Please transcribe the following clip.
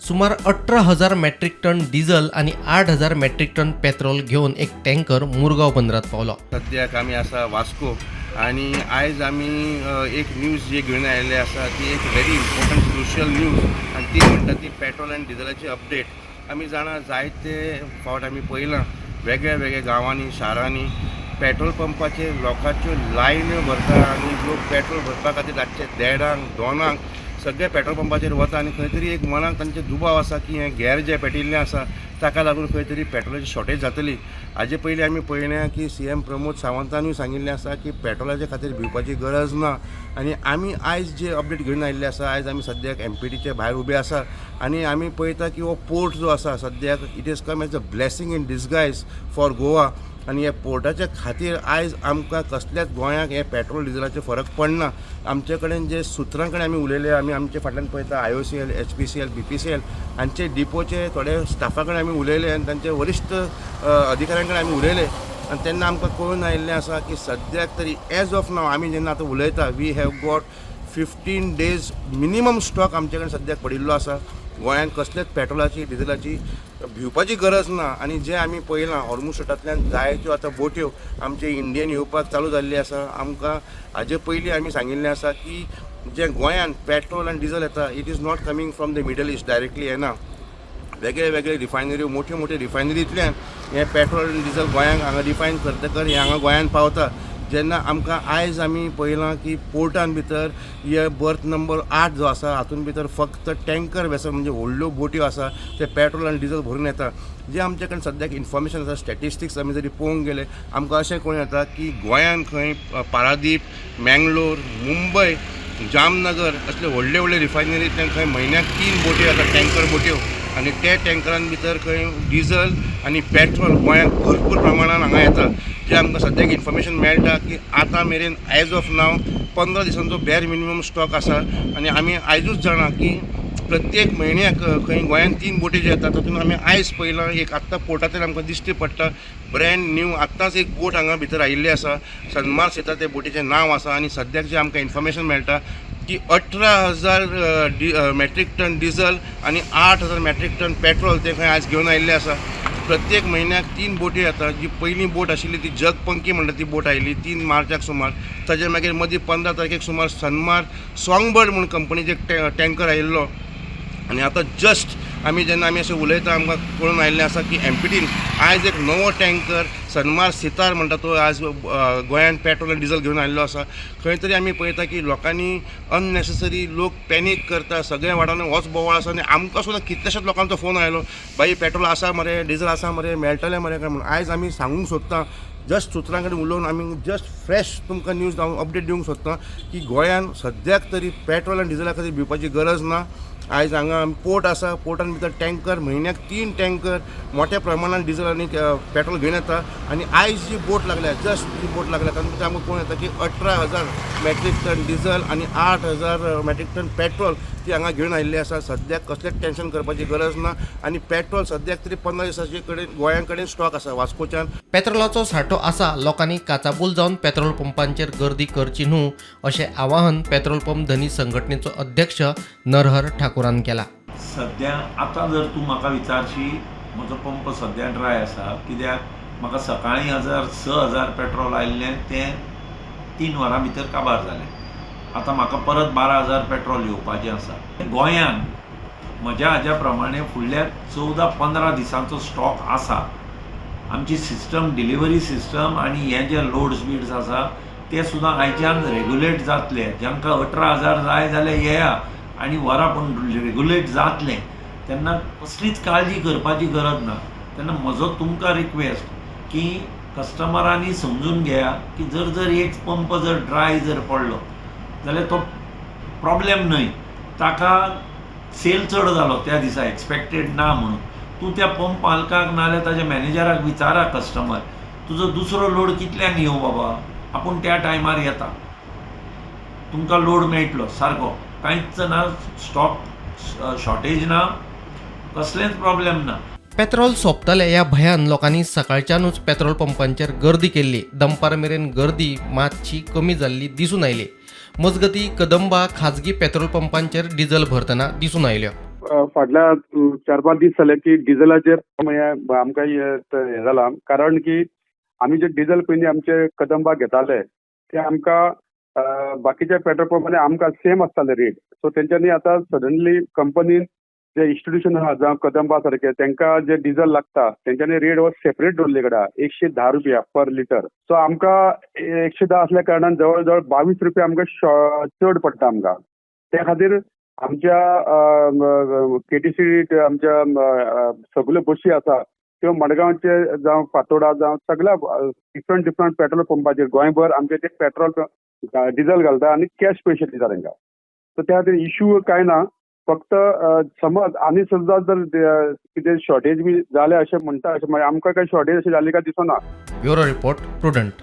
सुमार 18,000 metric ton diesel आनी 8,000 metric ton petrol घेवन एक टँकर मुरगांव बंदरात पावलो. सद्याक आमी आसा वास्को आनी आयज आमी एक न्यूज जी घेवन आयिल्ले आसा ती एक व्हेरी इम्पॉर्टंट क्रुशियल न्यूज आनी ती म्हणटा ती पेट्रोल आनी डिझलाची अपडेट. आमी जाणा, जायते फावट आमी पळयलां, वेगळ्या वेगळ्या गांवांनी, शारांनी पेट्रोल पंपाचेर लोकांच्यो लायन्यो भरता आनी लोक पेट्रोल भरपा खातीर रातचे देडांक, दोनांक सगळे पेट्रोल पंपाचेर वता आनी खंय तरी एक मनाक तांचे दुबाव आसा की हें गॅर जें पेटिल्लें आसा ताका लागून खंय तरी पेट्रोलाची शॉर्टेज जातली. हाजे पयलीं आमी पळयलें की सीएम प्रमोद सावंतानूय सांगिल्लें आसा की पेट्रोलाच्या खातीर भिवपाची गरज ना. आनी आमी आयज जे अपडेट घेवन आयिल्ले आसा, आयज आमी सद्याक एमपीटीच्या भायर उबे आसा आनी आमी पळयता की हो पोर्ट जो आसा सद्याक, it is come as a blessing in disguise for Goa. आनी ह्या पोर्टाच्या खातीर आयज आमकां कसल्याच गोंयाक हें पेट्रोल डिझलाचें फरक पडना. आमचे कडेन जे सुत्रां कडेन आमी उलयले, आमी आमचे फाटल्यान पळयता आयओसीएल, एचपीसीएल, बीपीसीएल हांचे डिपोचे थोडे स्टाफा कडेन आमी उलयले आनी तांचे वरिश्ठ अधिकाऱ्यां कडेन आमी उलयले आनी तेन्ना आमकां कळून आयिल्लें आसा की सद्याक तरी, एज ऑफ नाव, आमी जेन्ना आतां उलयता, we have got 15 days minimum stock आमचे कडेन सद्याक पडिल्लो आसा. गोंयांत कसलेच पेट्रोलाची, डिझलाची भिवपाची गरज ना. आनी जें आमी पळयलां, हॉर्मूज स्ट्रेटांतल्यान जायत्यो आतां बोट्यो आमचे इंडियन येवपाक चालू जाल्ली आसा. आमकां हाजे पयलीं आमी सांगिल्लें आसा की जें गोंयांत पेट्रोल आनी डिझल येता, it is not coming from the Middle East directly येना. वेगळे वेगळे रिफायनरी, मोठ्यो मोठ्यो रिफायनरींतल्यान हें पेट्रोल आनी डिझल गोंयांक हांगा रिफायन करतकर हें हांगा गोंयांत पावता. जेन्ना आमकां आयज आमी पळयलां की पोर्टान भितर हे बर्थ नंबर 8 जो आसा, हातून भितर फक्त टँकर वेसल, म्हणजे व्हडल्यो बोट्यो आसा, ते पेट्रोल आनी डिझल भरून येता. जे आमचे कडेन सद्याक इन्फॉर्मेशन आसा, स्टॅटिस्टिक्स आमी जरी पळोवंक गेले, आमकां अशें कळून येता की गोंयांत खंय पारादीप, मँगलोर, मुंबय, जामनगर असले व्हडले व्हडले रिफायनरींतल्यान खंय म्हयन्याक तीन बोट्यो येता, टँकर बोट्यो, आनी ते टँकरान भितर खंय डिझल आनी पेट्रोल गोंयांत भरपूर प्रमाणान हांगा येता. जे आमकां सद्याक इन्फॉर्मेशन मेळटा की आतां मेरेन, एज ऑफ नाव, 15 दिसांचो बॅर मिनिमम स्टॉक आसा. आनी आमी आयजूच जाणा की प्रत्येक म्हयन्याक खंय गोंयांत तीन बोटी ज्यो येतात, तातूंत आमी आयज पळयलां, एक आत्तां पोर्टांतल्यान आमकां दिश्टी पडटा, ब्रँड न्यू आत्तांच एक बोट हांगा भितर आयिल्ली आसा. सन्मार सीता ते बोटीचें नांव आसा. आनी सद्याक जें आमकां इन्फॉर्मेशन मेळटा की 18,000 मॅट्रीक टन डिझल आनी 8,000 मॅट्रीक टन पेट्रोल ते खंय आयज घेवन आयिल्ले आसा. प्रत्येक म्हयन्याक तीन बोटी येता. जी पयली बोट आशिल्ली ती जगपंकी म्हणटा ती बोट आयिल्ली 3 मार्चाक सुमार. ताजे मागीर मदीं 15 तारखेक सुमार सन्मार सॉंगबर्ड म्हूण कंपनीचे टँकर आयिल्लो. आनी आतां जस्ट आमी जेन्ना आमी अशें उलयता, आमकां कळून आयिल्लें आसा की एमपीटीन आयज एक नवो टँकर सन्मार सितार म्हणटा तो आज गोंयांत पेट्रोल आनी डिझल घेवन आयिल्लो आसा. खंय तरी आमी पळयता की लोकांनी अननेसेसरी लोक पॅनीक करता. सगळ्या वाठारांनी होच बोवाळ आसा आनी आमकां सुद्दां कितल्याशाच लोकांचो फोन आयलो, "बाई, पेट्रोल आसा मरे? डिझल आसा मरे? मेळटलें मरे?" काय म्हणून. आयज आमी सांगूंक सोदता, जस्ट सुत्रां कडेन उलोवन आमी जस्ट फ्रेश तुमकां न्यूज अपडेट दिवंक सोदता की गोंयान सद्याक तरी पेट्रोल आनी डिझला खातीर भिवपाची गरज ना. आयज हांगा पोर्ट आसा. पोर्टान भितर टँकर, म्हयन्याक तीन टँकर मोठ्या प्रमाणान डिझल आनी पेट्रोल घेवन येता. आनी आयज जी बोट लागल्या, जस्ट जी बोट लागल्या, तातूंत भितर आमकां कळून येता की 18,000 मॅट्रीक टन डिझल आनी 8,000 मॅट्रीक टन पेट्रोल ती हांगा घेवन आयिल्ली आसा. सद्याक कसलेंच टेंशन करपाची गरज ना आनी पेट्रोल सद्याक तरी 15 दिसाचे कडेन गोंया कडेन स्टॉक आसा वास्कोच्यान. पेट्रोलाचो सांठो आसा, लोकांनी काचाबूल जावन पेट्रोल पंपांचेर गर्दी करची न्हू, अशें आवाहन पेट्रोल पंप धनी संघटनेचो अध्यक्ष नरहर ठाकूरान केला. सद्या आतां जर तूं म्हाका विचारशी, म्हजो पंप सद्या ड्राय आसा, कित्याक म्हाका सकाळीं हजार 6,000 पेट्रोल आयिल्लें, तें 3 वरां भितर काबार जालें. आतां म्हाका परत 12,000 पेट्रोल येवपाचें आसा. गोंयांत म्हज्या हाज्या प्रमाणे फुडल्या 14-15 दिसांचो स्टॉक आसा. आमची सिस्टम, डिलिव्हरी सिस्टम आनी हे जे लोड्स बीड्स आसा, ते सुद्दां आयच्यान रेगुलेट जातले. जांकां 18,000 जाय जाल्यार येया आनी व्हरा, पूण रेगुलेट जातलें तेन्ना कसलीच काळजी करपाची गरज ना. तेन्ना म्हजो तुमकां रिक्वेस्ट की कस्टमरांनी समजून घेया की जर जर एक पंप जर ड्राय जर पडलो जाल्यार तो प्रॉब्लेम न्हय, ताका सेल चड जालो त्या दिसा, एक्सपेक्टेड ना म्हणून. तूं त्या पंप मालकाक नाजाल्यार ताज्या मॅनेजराक विचारा कस्टमर, तुजो दुसरो लोड कितल्यांक येवं बाबा? आपूण त्या टायमार येता, तुमकां लोड मेळटलो सारको. कांयच ना, स्टॉक शॉर्टेज ना, कसलेंच प्रॉब्लेम ना. पेट्रोल सोंपतलें ह्या भंयान लोकांनी सकाळच्यानूच पेट्रोल पंपांचेर गर्दी केल्ली. दनपार मेरेन गर्दी मातशी कमी जाल्ली दिसून आयली. मजगतीं, कदंबा खाजगी पेट्रोल पंपांचेर डिझल भरतना दिसून आयल्यो. फाटल्या 4-5 दीस जाले की डिझेलाचेर हें आमकां हें जालां, कारण की आमी जे डिझेल पयलीं आमचे कदंबा घेताले ते आमकां बाकीच्या पेट्रोल पंपांनी आमकां सेम आसताले रेट. सो तेंच्यांनी आतां सडनली कंपनीन जे इन्स्टिट्यूशन आहा जावं कदंबा सारके तांकां जे डिझल लागता तेंच्यांनी रेट हो सेपरेट दवरले कडेन 110 रुपया पर लिटर. सो आमकां 110 असल्या कारणान जवळ जवळ 22 रुपया आमकां चड पडटा आमकां. त्या खातीर आमच्या केटीसी आमच्या सगल्यो बशी आसा त्यो मडगांवचे जावं फातोडा जावं सगळ्या डिफरंट डिफरंट पेट्रोल पंपाचेर गोंयभर आमचे ते पेट्रोल डिझल घालता आनी कॅश पयशे दिता तांकां. सो त्या खातीर इश्यू कांय ना, फक्त समज आनी सुद्दां जर कितें शॉर्टेज बी जालें अशें म्हणटा, अशें आमकां कांय शॉर्टेज अशें जाली काय दिसना. Bureau report, Prudent.